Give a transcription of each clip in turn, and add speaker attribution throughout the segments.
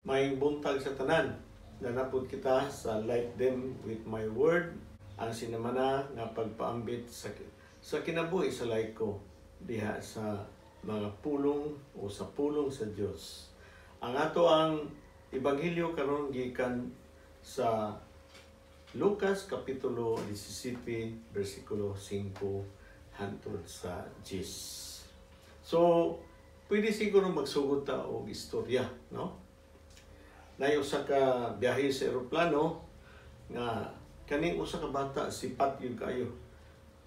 Speaker 1: Maayong buntag sa tanan. Naa na pod kita sa Light Them with My Word, ang sinamana nga pagpaambit sa kinabuhi sa laiko diha sa mga pulong o sa pulong sa Dios. Ang ato ang ebanghelyo karon gikan sa Lucas kapitulo 17 bersikulo 5 hangtod sa 10. So, pwede siguro magsugod ta og istorya, no? Naay usa ka biyahe sa eroplano nga kaning usa ka bata sipat gyud kayo.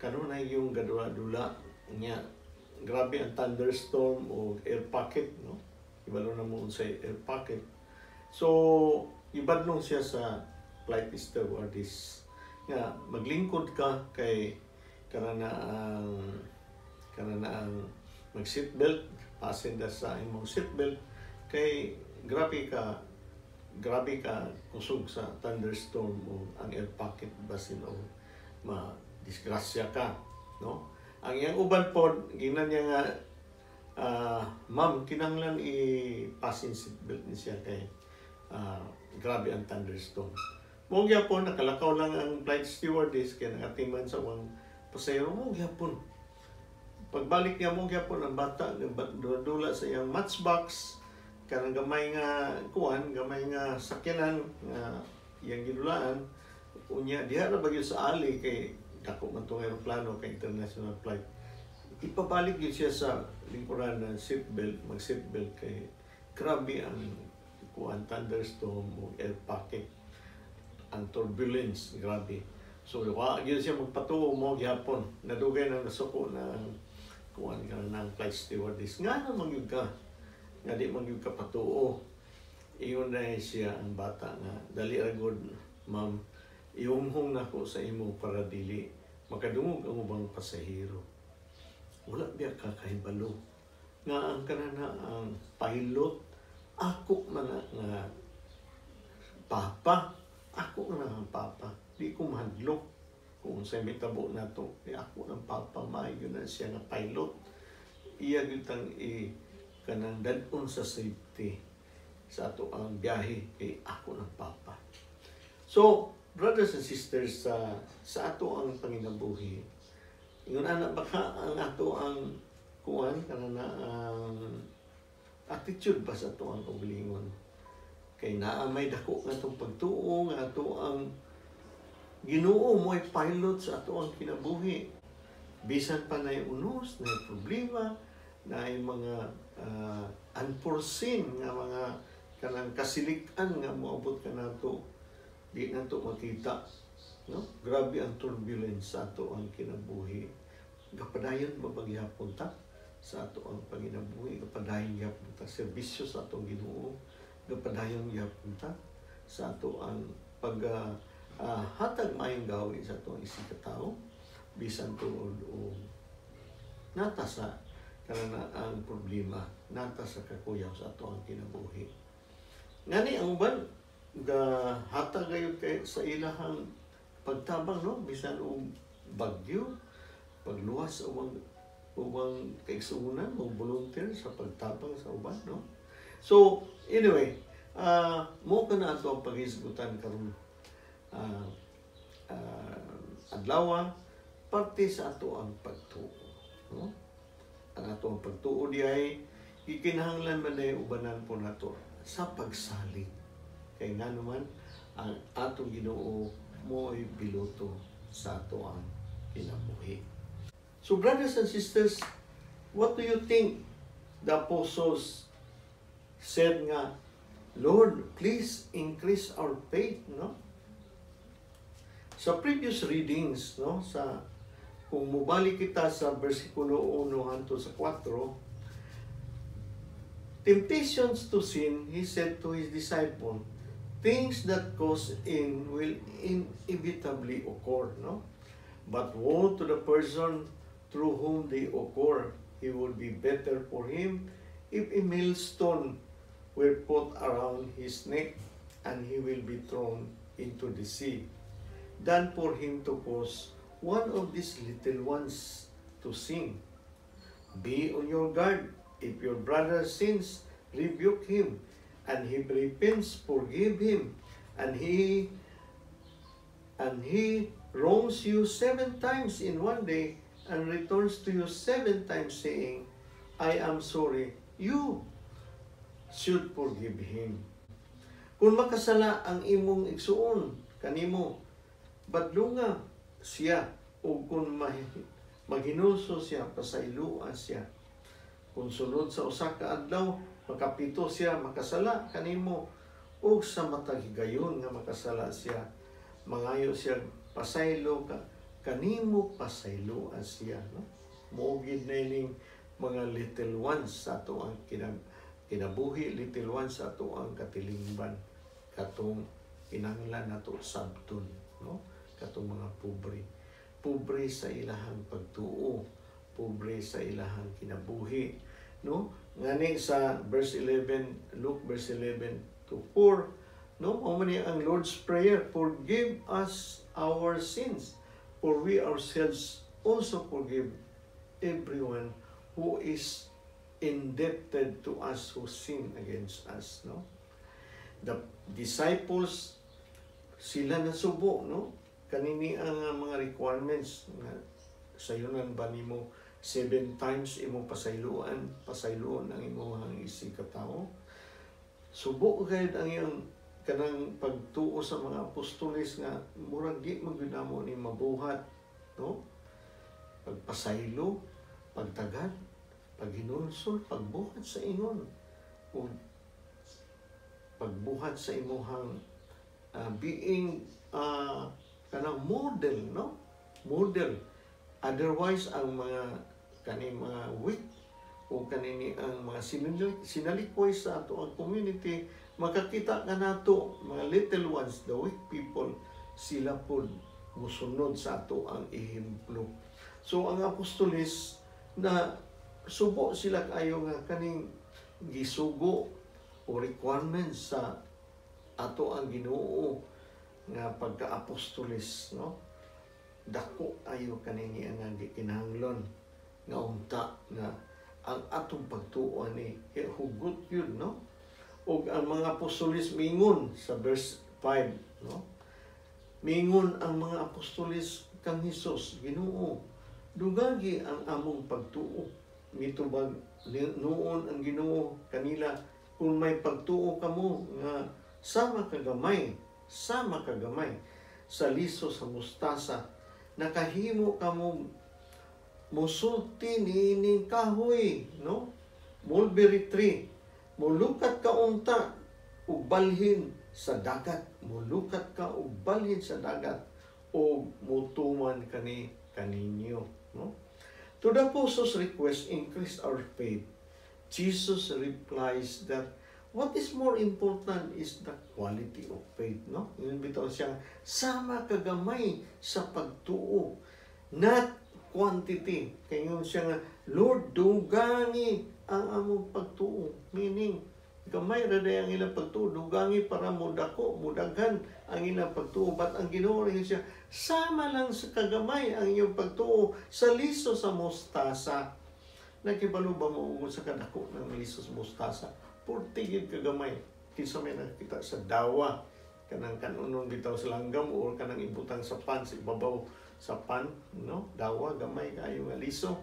Speaker 1: Kanunay yung gadula-dula nya, grabe ang thunderstorm o air pocket, no? Ibalo na mo unsay air pocket. So, ibadlong siya sa flight stewardess nga maglingkod ka kay kana na ang mag seatbelt, fasten sa imong seatbelt kay grabe ka kusog sa thunderstorm o ang air pocket, basin o ma disgrasya ka, no? Ang iyang uban pod ginan niya nga, "Ma'am, kinahanglan i-fasten seatbelt ni siya kay grabe ang thunderstorm." Mo gyapon nakalakaw lang ang flight stewardess kay nakatiman sa ubang pasahero. Mo gyapon pagbalik niya, mo gyapon ang bata dula sa iyang matchbox, kanang gamay nga kuan, gamay nga sakyanan nga iyang gidulaan. Unya diha ra ba gyud sa ali kay dako man tong eroplano kay international flight, ipabalik gyud siya sa lingkuran ng seatbelt, mag seatbelt kay grabe ang kuan, thunderstorm o air pocket, ang turbulence, grabe. So wa gyud siya magpatuo. Mo gyapon nadugay nang nasuko na ang kuan ka ng flight stewardess nga naman gyud ka nga di man gyud ka patuo. Ingon na siya ang bata nga, "Dali ra gud, ma'am, ihunghong nako sa imo para dili makadungog ang ubang pasahero. Wala biya ka kahibalo nga ang kanana ang pilot ako man na nga papa, ako na ang papa. Di ko mahadlok kung unsay mitabo nato kay ako ng papa, maayo na siya nga pilot. Iya gyud tang i kanang dad-on sa safety sa ato ang biyahe kay ako ng papa." So, brothers and sisters, sa ato ang panginabuhi, ingon ana baka ang ato ang kuan, kanana ang attitude ba sa ato ang kaugalingon? Kay naa may dako nga atong pagtuo nga ato ang Ginoo mo'y pilot sa ato ang kinabuhi. Bisan pa naay unos, naay problema, naay mga unforeseen nga mga kanang kasilikan nga moabot kanato, di nato makita, no? Grabe ang turbulence sa ato ang kinabuhi. Gapadayon ba pagyapon ta sa ato ang panginabuhi? Gapadayon gyapon ta serbisyo sa atong Ginoo? Gapadayon gyapon ta sa ato ang pag hatag maayong gawi sa atong isig katao bisan tungod o nata sa kanana ang problema, nata sa kakuyaw sa ato ang kinabuhi? Ngani ang uban ga hatag gayud kay sa ilahang pagtabang, no, bisan og bagyo, pagluwas sa ubang kaigsuonan, mo volunteer sa pagtabang sa uban, no? So anyway, mo kana ato ang paghisgutan karon adlaw, parte sa ato ang pagtuo, no? Ang ato ang pagtuo diay gikinahanglan man ay ubanan po nato sa pagsalig kay ngano man ang atong Ginoo mo'y piloto sa ato ang kinabuhi. So brothers and sisters, what do you think the apostles said nga, "Lord, please increase our faith," no? Sa previous readings, no, sa kung mubalik kita sa versikulo 1 hangtod sa 4, temptations to sin, he said to his disciple, things that cause in will inevitably occur, no? But woe to the person through whom they occur. It would be better for him if a millstone were put around his neck and he will be thrown into the sea, than for him to cause one of these little ones to sin. Be on your guard. If your brother sins, rebuke him. And he repents, forgive him. And he wrongs you seven times in one day and returns to you seven times, saying, 'I am sorry,' you should forgive him." Kung makasala ang imong igsuon kanimo, badlunga siya, ug kung maghinulsol siya, pasayloa siya. Kung sulod sa usa ka adlaw makapito siya makasala kanimo, ug sa matag higayon nga makasala siya, mangayo siya pasaylo ka kanimo, pasayloa siya, no? Mao gid na ining mga little ones sa ato ang kinabuhi, little ones sa ato ang katilingban, katong kinahanglan nato sabton, no? Katong mga pobre, pobre sa ilahang pagtuo, pobre sa ilahang kinabuhi, no? Ngani sa verse 11, Luke verse 11 to 4, no, mao man ni ang Lord's Prayer: "Forgive us our sins, for we ourselves also forgive everyone who is indebted to us, who sin against us," no? The disciples, sila nasubo, no, kanini ang mga requirements nga sayunan ba nimo, seven times imong pasayloan, pasayloon ang imong isig ka tawo. Subo gayud ang iyang kanang pagtuo sa mga apostoles nga murag di man gyud namo ni mabuhat, no? Pagpasaylo, pagtagad, paghinulsol, pagbuhat sa ingon ug pagbuhat sa imuhang being kanang model, no? Model. Otherwise, ang mga kani mga weak o kanini ang mga sinalikway sa ato ang community, makakita ka nato, mga little ones, the weak people, sila pod musunod sa ato ang ehemplo. So ang apostoles na subo sila kayo nga kaning gisugo o requirements sa ato ang Ginoo nga pagka-apostoles, no? Dako ayo kanini ang gikinahanglan nga unta nga ang atong pagtuo ni hugot yun, no? Ug ang mga apostoles mingon sa verse 5, no? Mingon ang mga apostoles kang Hesus, "Ginoo, dungagi ang among pagtuo." Mitubag noon ang Ginoo kanila, "Kung may pagtuo kamo nga sama kagamay sa liso sa mustasa, nakahimo kamo musulti niining kahoy," no, mulberry tree, "mulukat ka unta ug balhin sa dagat, mulukat ka ug balhin sa dagat, ug mutuman kani kaninyo," no? To the apostles' request, "Increase our faith," Jesus replies that what is more important is the quality of faith, no? Yun bitaw siya, sama kagamay sa pagtuo, not quantity. Kaya yun siya nga, "Lord, dugangi ang among pagtuo." Meaning, gamay ra ang ilang pagtuo, dugangi para mo dako, mudaghan ang ilang pagtuo. But ang Ginoo rin siya, sama lang sa kagamay ang inyong pagtuo sa liso sa mustasa. Nakibalo ba mo sa kadako ng liso sa mustasa? Purti gid kagamay. Kinsa may nakita sa dawa, kanang kanunon bitaw sa langgam or kanang ibutang sa pan, sa ibabaw sa pan, no? Dawa, gamay kaayo nga liso.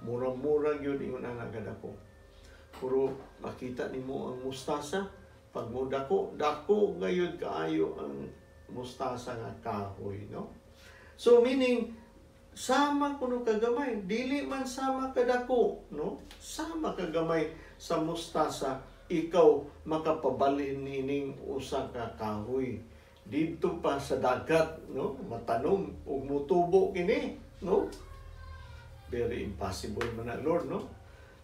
Speaker 1: Mura-mura gyud ingon ana kadako. Pero makita nimo ang mustasa, pag mo dako, dako gayud kaayo ang mustasa nga kahoy, no? So meaning, sama kuno kagamay, dili man sama kadako, no? Sama kagamay sa mustasa, ikaw makapabalhin nining usa ka kahoy didto pa sa dagat, no? Matanom ug mutubo kini, no? Very impossible man na, Lord, no?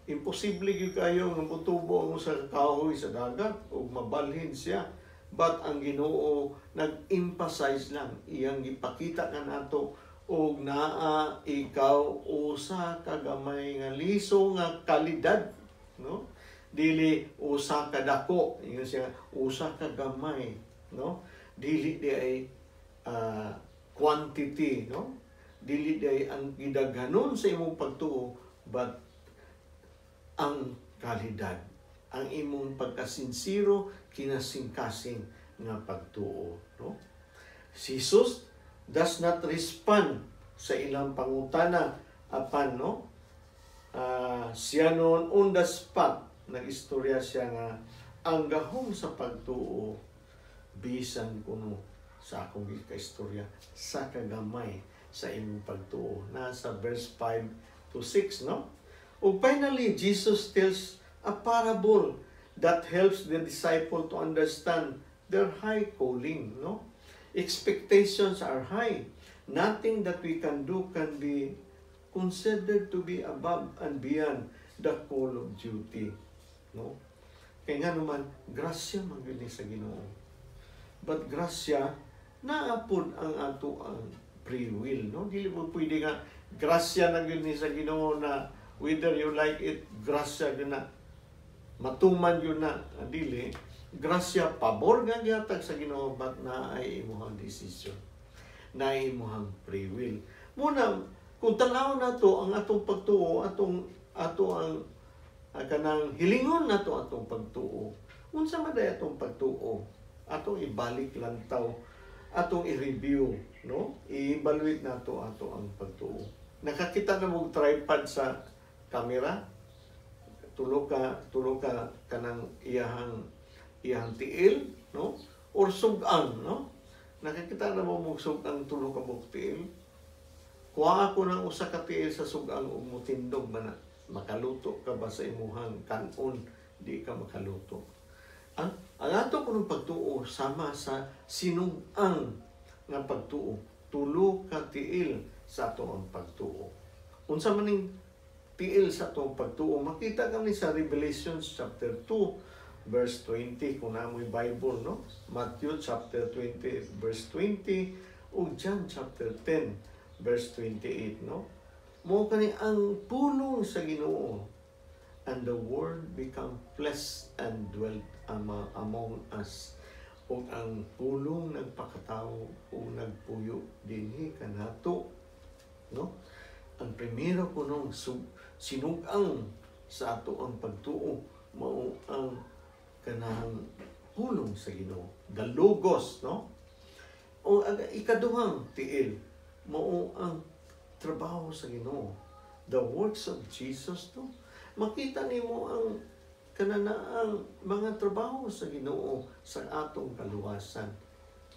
Speaker 1: Imposible gyud kayo nga mutubo ang usa ka kahoy sa dagat ug mabalhin siya. But ang Ginoo nag-emphasize lang, iyang gipakita kanato og naa ikaw usa ka gamay nga liso nga kalidad, no? Dili usa ka dako. Ingon siya, usa ka gamay, no? Dili di ay quantity, no? Dili di ay ang gidaghanon sa imong pagtuo, but ang kalidad, ang imong pagkasinsiro. kinasingkasing nga pagtuo, no? Si Jesus does not respond sa ilang pangutana apan, no, siya noon on the spot nag-istorya siya nga ang gahom sa pagtuo bisan kuno sa akong gikaistorya sa kagamay sa imong pagtuo, nasa verse 5 to 6, no? Ug finally, Jesus tells a parable that helps the disciple to understand their high calling, no? Expectations are high. Nothing that we can do can be considered to be above and beyond the call of duty, no? Kay nga naman, grasya man gyud ni sa Ginoo. But grasya, naa pod ang ato ang free will, no? Dili mo pwede nga grasya na gyud ni sa Ginoo na whether you like it, grasya gyud na matuman gyud na. Dili grasya, pabor nga gihatag sa Ginoo, but naay imong decision, naay imong free will. Muna kung tan-awon nato ang atong pagtuo, atong ato ang kanang hilingon nato atong pagtuo. Unsa man day atong pagtuo? Atong ibalik lantaw, atong i-review, no? I-evaluate nato ato ang pagtuo. Nakakita na mo tripod sa camera? Tulo ka kanang iyahang tiil, no? Or sugang, no? Nakakita na mo mo sugang, tulo ka buok tiil? Kuha ako ng usa ka tiil sa sugang ug mutindog man na. Makaluto ka ba sa imuhang kanon? Di ka makaluto. Ang ato kunong pagtuo sama sa sinugang nga pagtuo. Tulo ka tiil sa ato ang pagtuo. Unsa man ning tiil sa atong pagtuo? Makita kami sa Revelations chapter 2 verse 20 kung naa moy Bible, no? Matthew chapter 20 verse 20 ug John chapter 10 verse 28, no? Mo kani ang pulong sa Ginoo. "And the Word become flesh and dwelt among us." Ug ang pulong nagpakatawo ug nagpuyo dinhi kanato, no? Ang primero kunong sinugang sa ato ang pagtuo mao ang kanang pulong sa Ginoo, the Logos, no? O ang ikaduhang tiil mao ang trabaho sa Ginoo, the works of Jesus, no? Makita nimo ang kananaang mga trabaho sa Ginoo sa atong kaluwasan.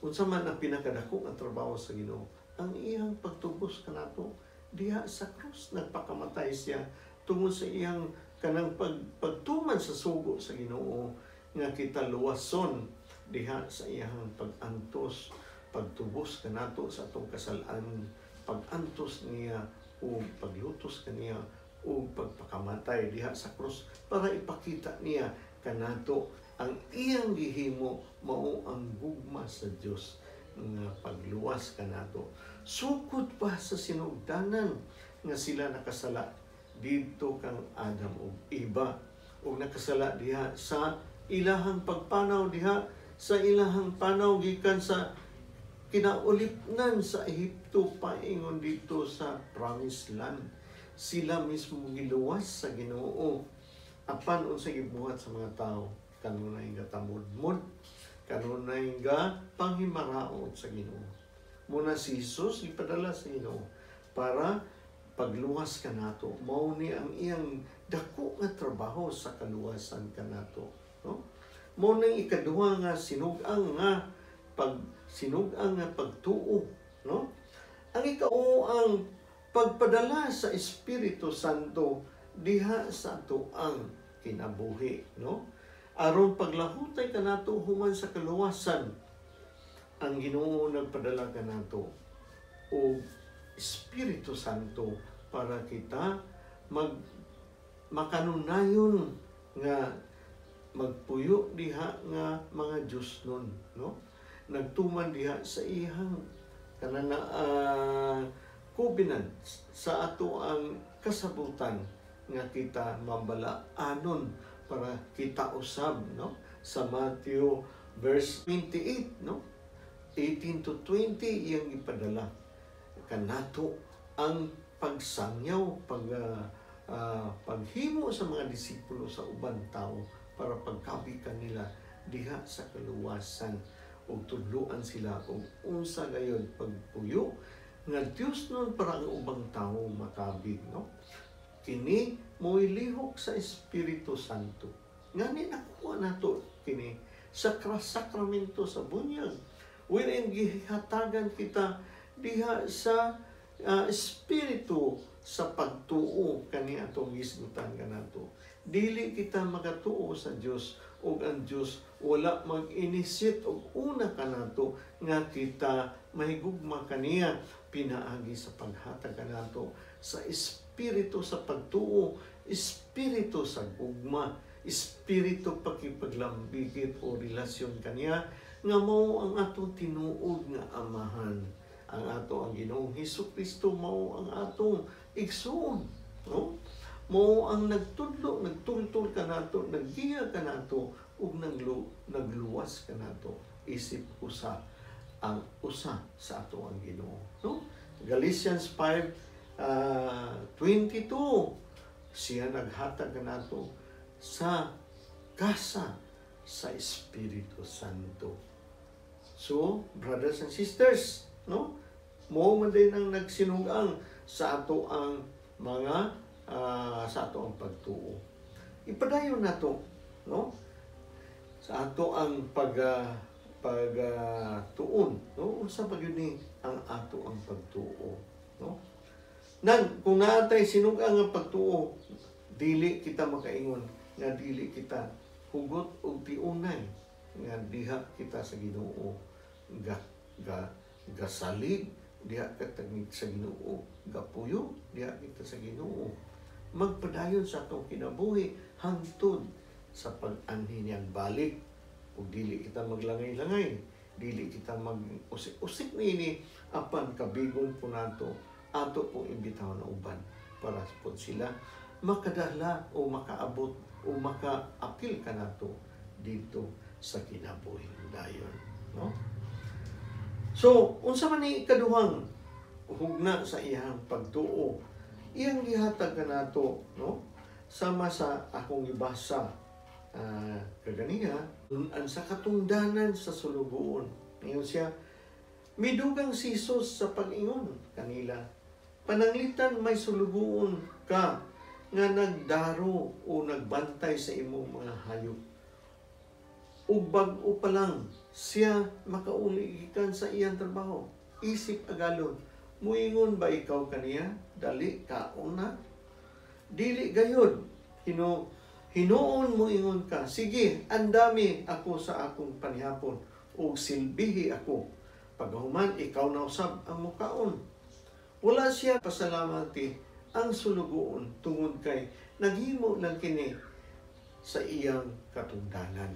Speaker 1: Unsa man ang pinakadako nga trabaho sa Ginoo? Ang iyang pagtubos kanato diha sa krus. Nagpakamatay siya tungod sa iyang kanang pagtuman sa sugo sa Ginoo nga kita luwason diha sa iyang pag-antos, pagtubos kanato sa atong kasal-an, pag-antos niya o paglutos kaniya o pagpakamatay diha sa krus para ipakita niya kanato ang iyang gihimo mao ang gugma sa Dios nga pagluwas kanato. Sukod pa sa sinugdanan nga sila nakasala didto kang Adam ug Eva ug nakasala diha sa ilahang pagpanaw, diha sa ilahang panaw gikan sa kinaulipnan sa Ehipto paingon dito sa Promised Land. Sila mismo giluwas sa Ginoo, apan unsa gibuhat sa mga tao? Kanunay nga tamudmod, kanunay nga panghimaraot sa Ginoo. Muna si Jesus gipadala sa Ginoo para pagluwas kanato. Mao ni ang iyang dako nga trabaho sa kaluwasan kanato, no? Mao nang ikaduha nga sinugang nga pagtuo, no? Ang ikao ang pagpadala sa Espiritu Santo diha sa ato ang kinabuhi, no? Aron paglahutay kanato human sa kaluwasan, ang Ginoo nagpadala kanato og Espiritu Santo para kita makanunayon nga magpuyo diha nga mga Diyos nun, no? Nagtuman diha sa iyang kanana covenant sa ato ang kasabutan nga kita mabalaanon para kita usab, no? Sa Matthew verse 28, no, 18 to 20, iyang ipadala kanato ang pagsangyaw, paghimo sa mga disipulo sa uban tao para pagkabi kanila diha sa kaluwasan ug tudloan sila og unsa gayud pagpuyo nga Dios nun para ang ubang tawo makabig, no? Kini mo'y lihok sa Espiritu Santo. Ngani nakuha nato kini sa sakramento sa bunyag, wherein gihatagan kita diha sa espiritu sa pagtuo kani atong gisgutan kanato. Dili kita makatuo sa Dios ug ang Dios wala mag-initiate og una kanato nga kita mahigugma kaniya pinaagi sa paghatag kanato sa espiritu sa pagtuo, espiritu sa gugma, espiritu pakipaglambigit o relasyon kaniya nga mao ang atong tinuod nga amahan. Ang ato ang Ginoong Hesus Kristo mao ang atong igsoon, no? Mao ang nagtudlo, nagtultol kanato, naggiya kanato ug nagluwas kanato isip usa ang usa sa ato ang Ginoo, no? Galatians 5 22, siya naghatag kanato sa kasa sa Espiritu Santo. So, brothers and sisters, no? Mao man din ang nagsinugang sa ato ang mga sa ato ang pagtuo. Ipadayon nato, no? Sa ato ang pag tuon, no? Unsa pa gyud ni ang ato ang pagtuo, no? Nan kung naatay sinugang nga pagtuo, dili kita makaingon nga dili kita hugot og tiunay nga diha kita sa Ginoo ga ga gasalig, diha kita sa Ginoo gapuyo, diha kita sa Ginoo magpadayon sa atong kinabuhi hangtod sa pag-anhi niyang balik. Ug dili kita maglangay-langay, dili kita mag usik-usik niini, apan kabigon po nato ato pong imbitahon na uban para po sila makadala o makaabot o makaapil kanato dito sa kinabuhing dayon, no? So unsa man ni ikaduhang hugna sa iyang pagtuo? Iyang gihatag kanato, no? Sama sa akong gibasa kaganiha, ang sa katungdanan sa sulugoon. Ngayon siya, midugang si Jesus sa pag-ingon kanila. Pananglitan may sulugoon ka nga nagdaro o nagbantay sa imong mga hayop. Ug bag-o pa lang siya makauli gikan sa iyang trabaho. Isip agalon, muingon ba ikaw kaniya? Dali, kaon na. Dili gayod. Hinuon mo ingon ka, sige, andami ako sa akong panihapon ug silbihi ako. Paghuman, ikaw na usab ang mukaon. Wala siya pasalamati ang sulugoon tungod kay naghimo lang kini sa iyang katungdanan.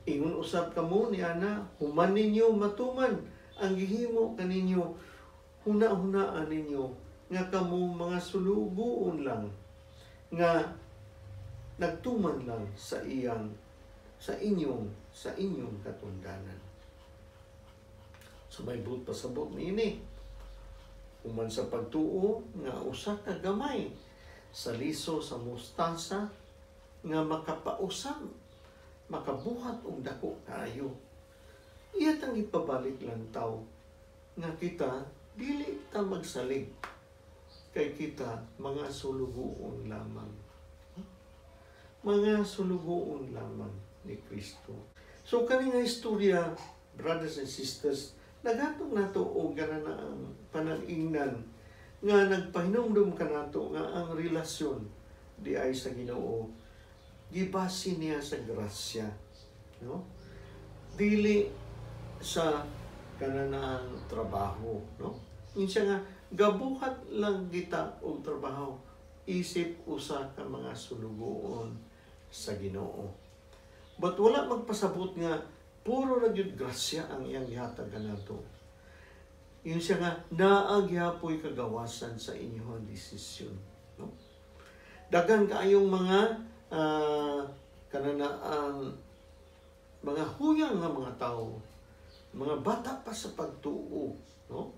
Speaker 1: Ingon usab kamo ni ana, human ninyo matuman ang gihimo kaninyo, huna-hunaan ninyo nga kamo mga sulugoon lang nga nagtuman lang sa iyang sa inyong katundanan. Sa may buot pasabot niini, human sa pagtuo nga usa ka gamay sa liso sa mustasa nga makapausab, makabuhat og dako kaayo. Iya tang ipabalik lang taw nga kita dili ta magsalig kay kita mga sulugoon lamang. Mga sulugoon lamang ni Kristo. So kani nga istorya, brothers and sisters, nagatong nato og gana na ang panag-ingnan nga nagpahinumdum kanato nga ang relasyon di ay sa Ginoo gibase niya sa grasya, no? Dili sa kanang trabaho, no? Insa nga gabuhat lang kita og trabaho isip usa ka mga sulugoon sa Ginoo. But wala magpasabot nga puro ra gyud grasya ang iyang gihatag kanato. Yun siya nga naa gyapoy kagawasan sa inyong desisyon, no? Daghan kaayong mga kananaang mga huyang nga mga tao, mga bata pa sa pagtuo, no?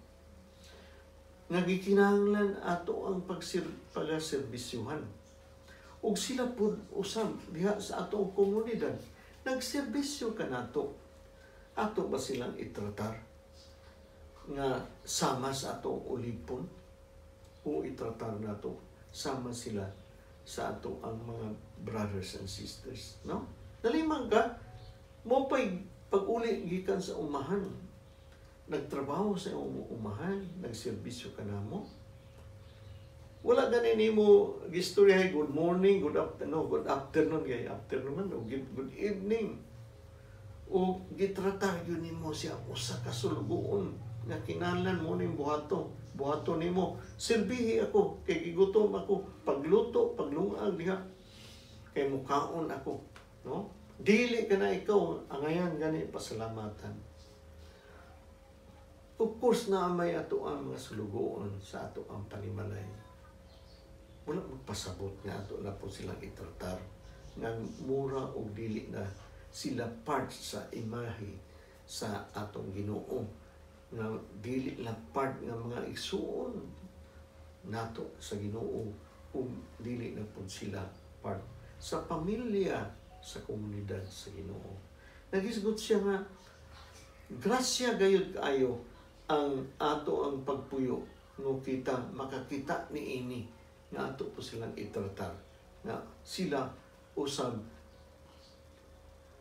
Speaker 1: Nga gikinahanglan ato ang pagaserbisyuhan. Ug sila pud usab diha sa atong komunidad Nagserbisyo kanato. Ato ba silang itratar nga sama sa ato ulipon o itratar nato sama sila sa ato ang mga brothers and sisters, no? Nalimang ka mo pay pag-uli gikan sa umahan, nagtrabaho sa imong umahan, nagserbisyo ka namo. Wala gani nimo gistorya, "Good morning, good afternoon," good afternoon kay afternoon man, o good evening. O gitratar gyud nimo siya usa ka sulugoon nga kinahanglan mo ning buhato. Buhato nimo, "Silbihi ako kay gigutom ako, pagluto, paglungag diha kay mukaon ako," no? Dili ka na ikaw angayan gani pasalamatan. Of course na may ato ang mga sulugoon sa ato ang panimalay. Wala magpasabot nga ato na po silang itratar nga mura og dili na sila part sa imahe sa atong Ginoo, nga dili na part nga mga igsuon nato sa Ginoo ug dili na pud sila part sa pamilya sa komunidad sa Ginoo. Nagisgot siya nga grasya gayud kaayo ang ato ang pagpuyo ngo kita makakita niini nga ato po silang itratar nga sila usab,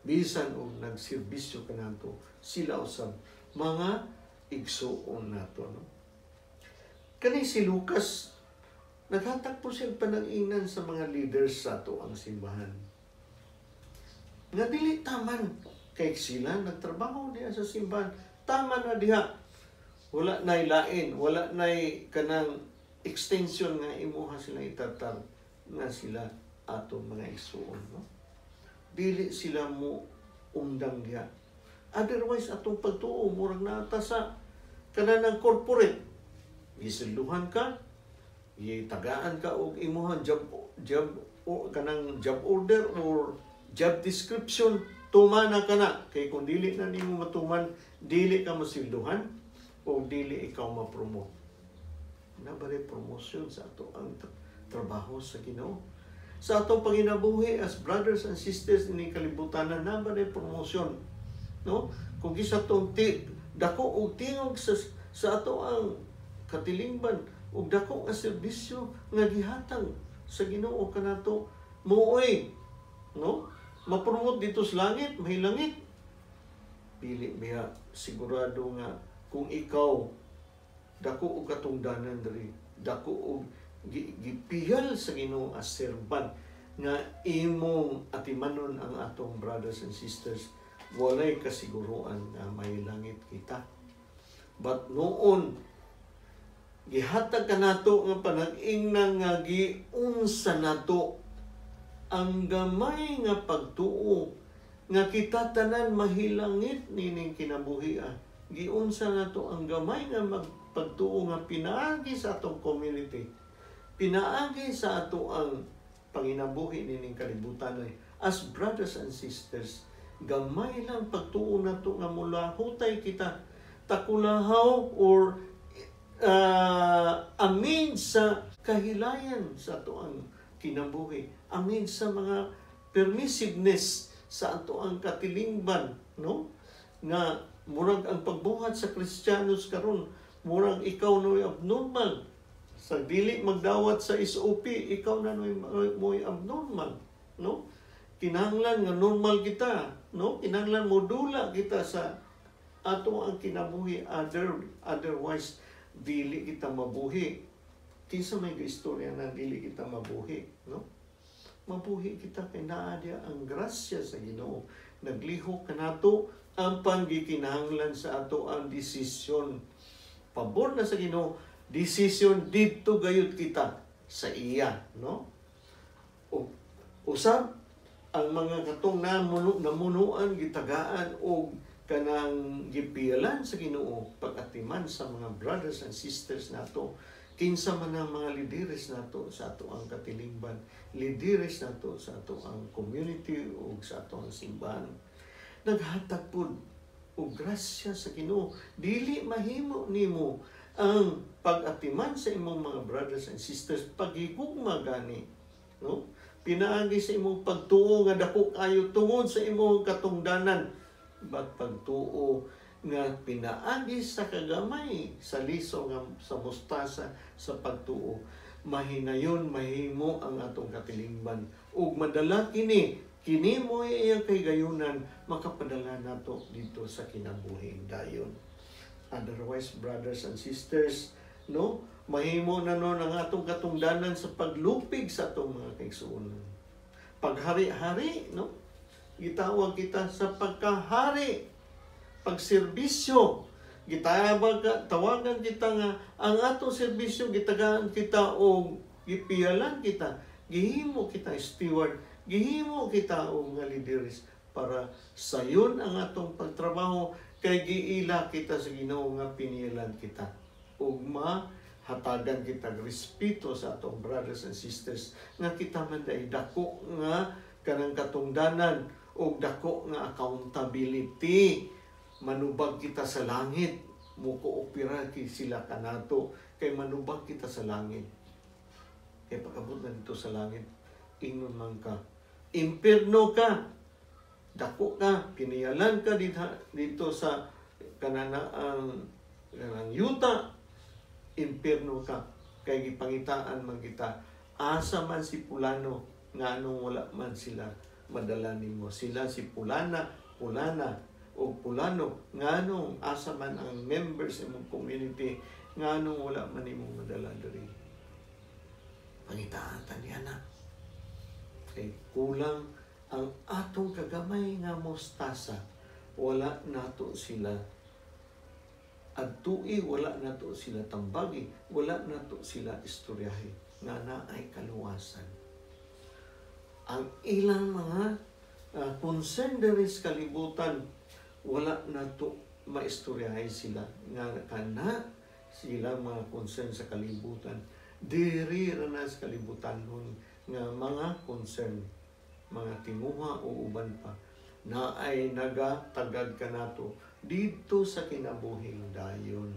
Speaker 1: bisan og nagserbisyo kanato, sila usab mga igsuon nato, no? Kani si Lucas, naghatag po siya panag-ingnan sa mga leaders sa ato ang simbahan nga dili taman kay sila nagtrabaho diha sa simbahan, tama na diha, wala nay lain, wala nay kanang extension nga imuha sila itatar nga sila atong mga igsuon, no? Dili sila mo undang diha. Otherwise, atong pagtuo murag naata sa kanang corporate, gisilduhan ka, gitagaan ka og imuhang job o kanang job order or job description, tumana ka na kay kung dili na nimo matuman, dili ka masilduhan o dili ikaw ma-promote. Na ba promotion sa ato ang trabaho sa Ginoo? Sa atong panginabuhi as brothers and sisters ini kalibutan, na ba promotion, no? Kung gisa tong ti, dako og tingog sa ato ang katilingban ug dako nga serbisyo nga gihatag sa Ginoo kanato, mooy, no, ma-promote dito sa langit, mahilangit? Dili biya sigurado nga kung ikaw dako og katungdanan diri, dako og gipihal sa Ginoo as servant nga imong atimanon ang atong brothers and sisters, walay kasiguruan nga may langit kita. But noon gihatag kanato nga panag-ingnan nga giunsa nato ang gamay nga pagtuo nga kita tanan mahilangit nining kinabuhi. Giunsa nato ang gamay nga magpagtuo nga pinaagi sa atong community, pinaagi sa ato ang panginabuhi nining kalibutan ay as brothers and sisters. Gamay lang pagtuo nato nga mulahutay kita takulahaw or amid sa kahilayan sa ato ang kinabuhi, amid sa mga permissiveness sa ato ang katilingban, no, nga murag ang pagbuhat sa Kristiyanos karon, murag ikaw no'y abnormal sa dili magdawat sa SOP, ikaw na no'y mo'y abnormal, no? Kinahanglan nga normal kita, no? Kinahanglan modula kita sa ato ang kinabuhi, otherwise dili kita mabuhi. Kinsa may istorya na dili kita mabuhi, no? Mabuhi kita kay naa diya ang grasya sa Ginoo. Naglihok kanato ang panggikinahanglan sa ato ang desisyon. Pabor na sa Ginoo, desisyon didto gayud kita sa iya, no? O usab ang mga katong namunuan, gitagaan og kanang gipiyalan sa Ginoo pag-atiman sa mga brothers and sisters nato, kinsa man ang mga lideres nato sa ato ang katilingban, lideres nato sa ato ang community ug sa ato ang simbahan, naghatag pud og grasya sa Ginoo. Dili mahimo nimo ang pag-atiman sa imong mga brothers and sisters, paghigugma gani, no? Pinaagi sa imong pagtuo nga dako kayo tungod sa imong katungdanan. But pagtuo nga pinaagi sa kagamay sa liso nga sa mustasa sa pagtuo, mahinayon mahimo ang atong katilingban ug madala kini kini mo iyang kahigayunan, makapadala nato dito sa kinabuhing dayon. Otherwise, brothers and sisters, no, mahimo na no ang atong katungdanan sa paglupig sa atong mga kaigsuonan, paghari-hari, no? Gitawag kita sa pagkahari, pagserbisyo. Gitawag, tawagan kita nga ang atong serbisyo, gitagaan kita og gipiyalan kita, gihimo kita steward, gihimo kita og nga leaders para sayon ang atong pagtrabaho kay giila kita sa Ginoo nga piniyalan kita ug mahatagan kita respeto sa atong brothers and sisters nga kita man dai dako nga kanang katungdanan ug dako nga accountability. Manubag kita sa langit, mukoopera ki sila kanato kay manubag kita sa langit. Kay pag-abot na dito sa langit, ingnon man ka, impierno ka, dako ka, piniyalan ka dito sa kanana ang kanang yuta, impierno ka kay gipangitaan man kita, asa man si pulano, nganong wala man sila madala nimo, sila si pulana, pulana o pulano, nganong asa man ang members imong community, nganong wala man imong madala diri? Pangitaan ta niya na kay kulang ang atong kagamay nga mustasa. Wala nato sila adtui, wala nato sila tambagi, wala nato sila istoryahe nga naay kaluwasan. Ang ilang mga concern diri sa kalibutan, wala nato maistoryahe sila nga kana sila mga concern sa kalibutan, diri ra na sa kalibutan nun nga mga concern, mga tinguha o uban pa na ay nagatagad kanato dito sa kinabuhing dayon.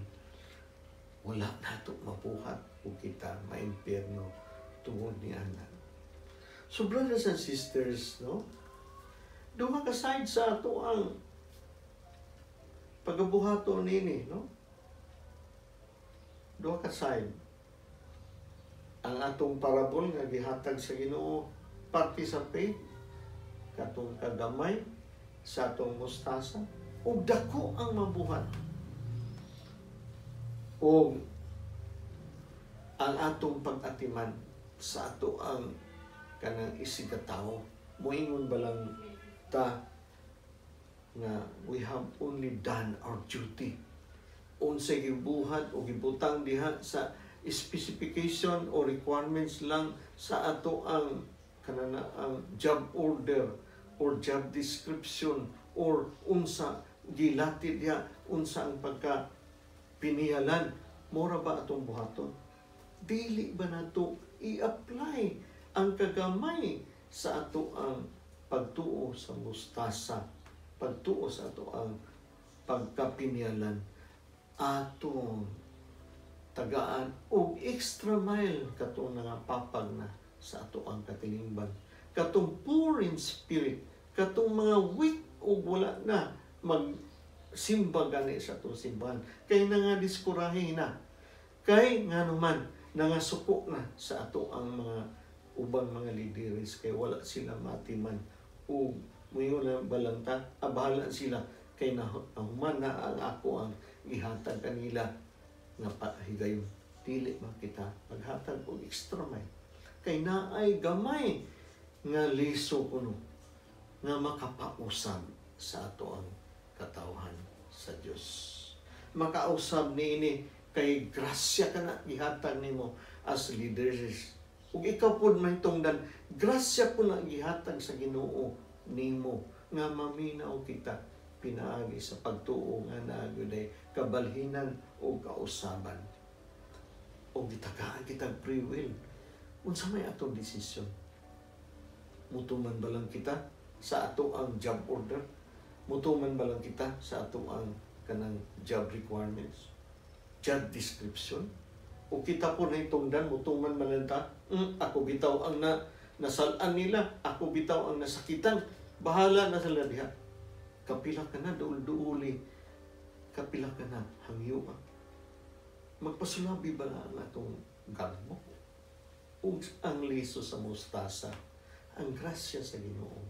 Speaker 1: Wala nato mabuhat o kita maimpierno tungod ni ana. So brothers and sisters, no, duha ka side sa ato ang pagabuhato nini, no? Duha ka side ang atong parabol nga gihatag sa Ginoo, parte sa faith, katong kagamay sa atong mustasa ug dako ang mabuhat ug ang atong pag-atiman sa ato ang kanang isigkatawo. Moingon ba lang ta nga we have only done our duty, unsay gibuhat o gibutang diha sa specification o requirements lang sa ato ang kanana ang job order or job description or unsa gilati diha, unsa ang pagka piniyalan, mora ba atong buhaton? Dili ba nato i-apply ang kagamay sa ato ang pagtuo sa mustasa, pagtuo sa ato ang pagkapiniyalan, atong tagaan og extra mile katong nangapapag na sa ato ang katilingban, katong poor in spirit, katong mga weak ug wala na magsimba gani sa atong simbahan kay nga diskurahe na, kay ngano man nangasuko na sa ato ang mga ubang mga leaders kay wala sila matiman ug muingon na balanta, abahala sila kay nahuman na ang ako ang gihatag kanila nga pahigayon. Dili man kita paghatag og extra mile kay naay gamay nga liso kuno nga makapausab sa ato ang katawhan sa Dios. Makausab niini kay grasya kana gihatag nimo as leaders ug ikaw pud mahitungdan, grasya pud na gihatag sa Ginoo nimo nga maminaw kita pinaagi sa pagtuo nga naa gyud kabalhinan o kausaban. O gitagaan kitag free will, unsa may atong desisyon? Mutuman ba lang kita sa ato ang job order? Mutuman ba lang kita sa ato ang kanang job requirements, job description? O kita po na itongdan, mutuman man lang ta, ako bitaw ang na Nasal-an nila, ako bitaw ang nasakitan. Bahala na sila diha. Kapila ka na duol-duoli. Kapila ka na hangyoa. Magpasulabi ba na ang atong gagmo? Ug ang liso sa mustasa, ang grasya sa Ginoo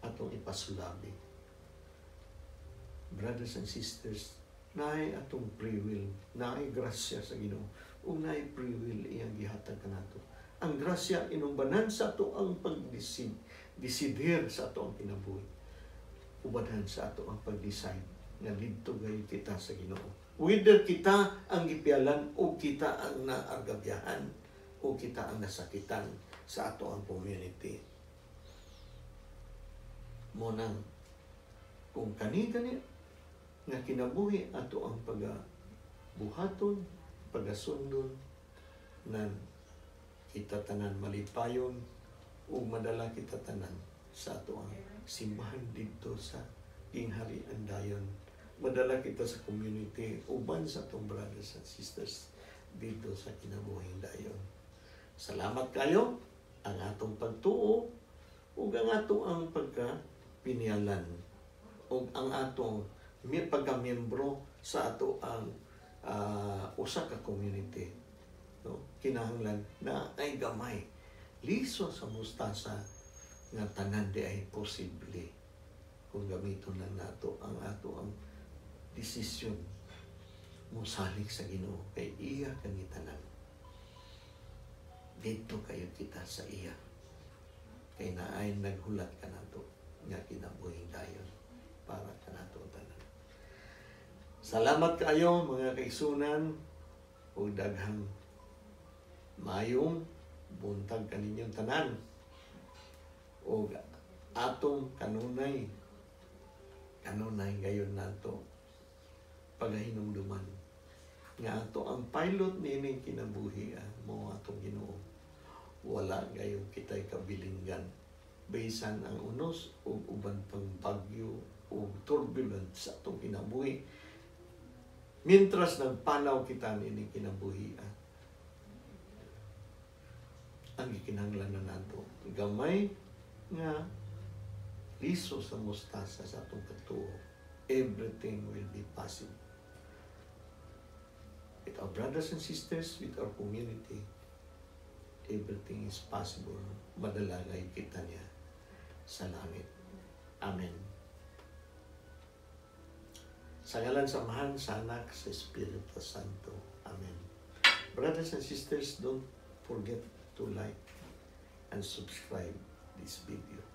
Speaker 1: atong ipasulabi. Brothers and sisters, naay atong free will, naay grasya sa Ginoo, ug naay free will iyang gihatag kanato. Ang grasya inumbanan sa ato ang pagdisid, disidir sa ato ang kinabuhi. Ubanan sa ato ang pag-decide nga didto gayud kita sa Ginoo. Whether kita ang gipialan o kita ang naargabyahan o kita ang nasakitan sa ato ang community. Mao nang kung kani-kani nga kinabuhi ato ang pagabuhaton, pagasundon, nan kita tanan malipayon ug madala kita tanan sa ato ang simbahan didto sa gingharian dayon. Madala kita sa community uban sa atong brothers and sisters didto sa kinabuhing dayon. Salamat kayo. Ang atong pagtuo ug ang ato ang pagka pinialan ug ang atong pagka-miyembro sa ato ang usa ka community, no, kinahanglan na ay gamay liso sa mustasa nga tanan di ay posible kung gamiton lang nato ang ato ang desisyon mosalig sa Ginoo, kay iya kani tanan. Didto kayo kita sa iya kay naay naghulat kanato nga kinabuhing dayon para kanato tanan. Salamat kayo, mga kaigsuonan, ug daghang mayong buntag kaninyong tanan ug atong kanunay kanunay gayon nato pagahinumduman nga ato ang pilot niining kinabuhi, mao atong Ginoo. Wala gayon kitay kabilinggan bisan ang unos ug uban pang bagyo ug turbulence sa atong kinabuhi. Mientras nagpanaw kita niining kinabuhi, ang gikinahanglan na nato gamay nga liso sa mustasa sa atong pagtuo, everything will be possible with our brothers and sisters, with our community. Everything is possible. Madala gayud kita niya sa langit. Amen. Sa ngalan sa Amahan, sa Anak, sa Espiritu Santo. Amen. Brothers and sisters, don't forget to like and subscribe this video.